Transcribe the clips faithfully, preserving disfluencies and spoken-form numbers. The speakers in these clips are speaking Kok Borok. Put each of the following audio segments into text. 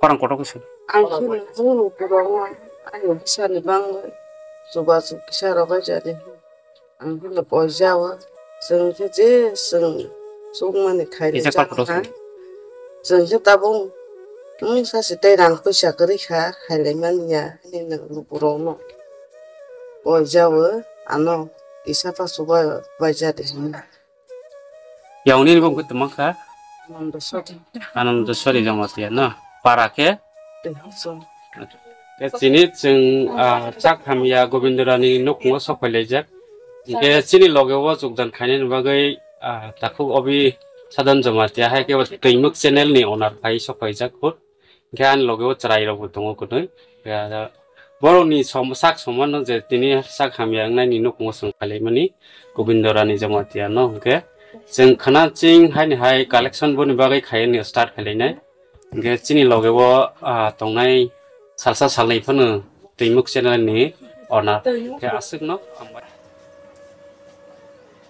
Khorang kotor khe sir. Ang khe nung nung pura o, ayung kisa ni bang chuba chuk kisa rogo jadi. Ang khe no poisa o, chwng khe je chwng chukmani khai Kisa rijak kok kotor kha. Sir. Chwng khe tabuk mungsa se tei rang puisa kwrwi kha, khailai mani ya, ani nung nung pura o no. Poisa o, ano kisa ta chuba bai jadi hinna. Yauni ni bumung khe tongma kha? Anando Sori. Anando Sori Jamatia no? Para khe? Tei Hokson. Khe chini chwng, ah, chak hamya Gobindorani nukhungo sok phailaijak. Khe chini loge o jogdan khainani bagwi, ah, takhuk obi Sadan Jamatia hai khe bo Twimuk channel ni owner phai sok phaijak khud. Hingke ani loge o chwrai rok bo tongo kwnwi. Hingke borokni som-, sak soman no je tini sak hamya wngnai ni nukhungo chwng khailai mani Gobindo Rani Jamatia no hingke chwng khna ching haini hai collection boni bagwi khaiyani start khailai nai. Hingke chini loge o, ah, tongnai salsa salnwi phano Twimuk channel ni owner hingke aswk no hambai.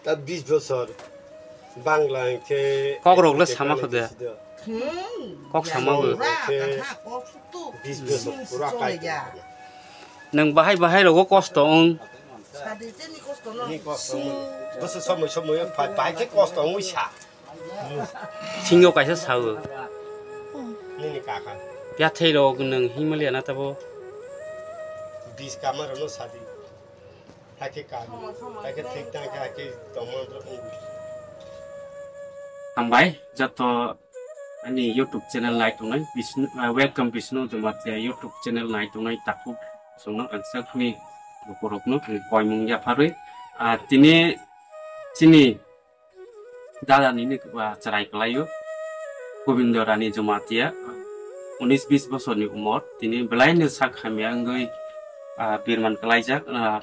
Ta bis bosor Bangla hingke Kok rok le sama kho de. Kok sama bo. Hingke bis bosor pura kai. Nang bahai bahai rogo kosto ong. Ni kosto ong. Boso somoi somoi bahai khe kosto ong sa. Singo kaisa sao. Nini kaka. Piathai rok nang Himalaya na tabo. Bis kamar no sadi. Hakhe kami, hakhe thik thang khe hakhe tongma wngwi. Hambai joto ani YouTube channel nai tongnai Bishnu, ah, welcome Bishnu Jamatia YouTube channel nai tongnai takhuk chwngno ang sakni lukurokno ang koimung yapharwi. Ah, tini chini Dada nini ba chwrai kwlaio. Gobindo Rani Jamatia, unis bis bosorni umor, tini belaino sak hamya wngwi, ah, birman kwlaijak, ah,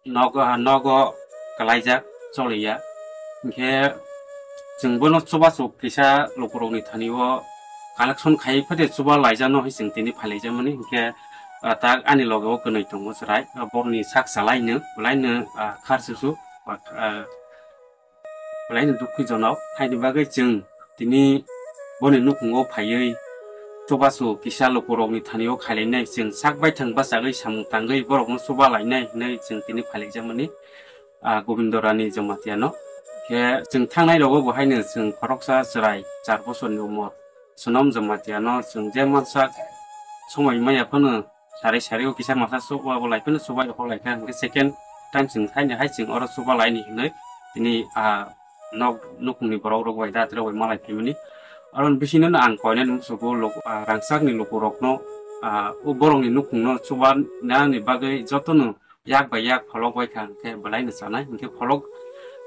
nogo, ah, nogo kwlaijak, choliya. Hinkhe chwng bono chubachu kisa lukurokni thani o collection khai phade chuba laijano hai chwng tini phailaijamani. Hinkhe, ah, tak ani loge o kwnwi tongo chwrai, ah, borni sak chalaino, belaino, ah, kharsusu, ah, Belaino dukhujonok, haini bagwi chwng tini boni nukhungo phaiwi chubachu kisa lukurokni thanio khailainai, chwng sak baithang bachagwi samung tangwi borokno chuba lainai hinwi chwng tini phailaijamani, ah, Gobindo Rani Jamatiano. Khe chwng thangnai rogo bo haino chwng khoroksa chwrai char bosorni umor Sonom Jamatiano chwng je mansak somoi maya phano Sari sari o kisa masa sok wa bo lai phano sok bai rok lai kha, hingke second time chwng thaini hai chwng oro sok wa lai ni hinwi tini, ah, nok, nokni borok rok bai da rok bai malai phimani. Aro bisino no ang koinani musugo lok, ah, rangchakni lukurokno, ah, o borokni nukhungno chuba nani bagwi jotono yak bai yak pholok bai kha, hingke belai no chanai, hingke pholok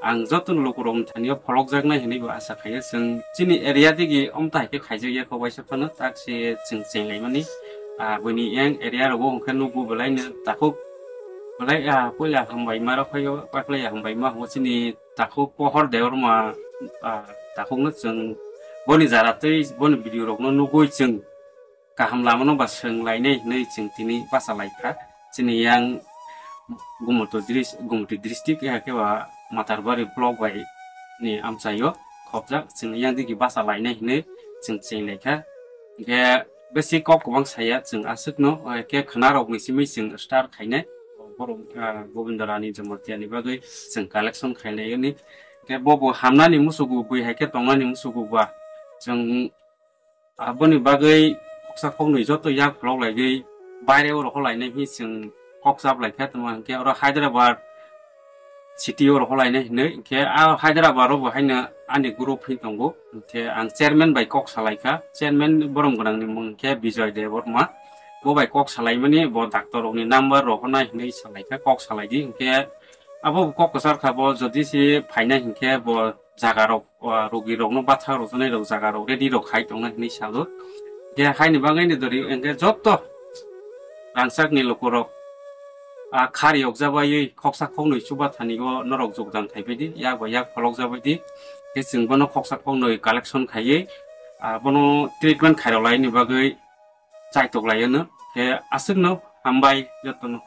ang jotono lukurokni thani o pholokjaknai hinwi bo asa khaio. Chwng chini area digi omta hai khe khaijak ya kok waisa phano tak se chwng chenglaimani. Ah, buini yang area rogo hwnkhe nugo belaino takhuk belai, ah, puila hambai ma rok phaio, paklai hambai ma hwngo chini takhuk pohor deorma, ah, takhukno chwng boni jara tei boni video rokno nugui chwng kaham lamano ba swrwng lainai hinwi chwng tini bacha lai kha. Chini yang Gumutwi dris-, Gumutwi district, eh, khe ba Matarbari block bai ni amchaio khopjak chwng yang digi bacha lainai hinwi chwng cheng lai kha. Hingkhe besi kok kwbang saya chwng aswkno, eh, khe khwnarokni simi chwng start khainai. Borok, eh, Gobindo Rani Jamatia ni bagwi chwng collection khainai hwnwi. Hingkhe bo bo hamnani musugo bui hai khe tongnani musugo ba chwng Aboni bagwi koksa koknwi joto yak pholok laigwi baire o rohor lainai hinwi chwng kok chap lai kha, tamo hinkhe oro Hyderabad city o rohor lainai hinwi. Hinkhe a Hyderabad o bo haino ani group hinwi tongo, hinkhe ang chairman bai kok salai kha, chairman borom gwnang ni mung hinkhe Bijoy Debbarma, bo bai kok salaimani bo doctor rokni number rohornai hinwi salai kha, kok salai di hinkhe abo bo kok kwchar kha, bo jodi se phainai hinkhe bo jaga rok, ah, rogi rokno bathang rwjaknai rok jaga rok ready rok khai tongnai hinwi salo. Je haini bagwi ni dori hinkhe joto rangchak ni luku rok, ah, khari yok jabaiwi khoksa khoknwi chuba thani o norok jogdan khai bai di, yak bai yak pholok jabai di. Khe chwng bono khoksa khoknwi collection khaiwi, ah, bono treatment khairok lai ni bagwi chaitok lai ano. Khe aswk no hambai joto no.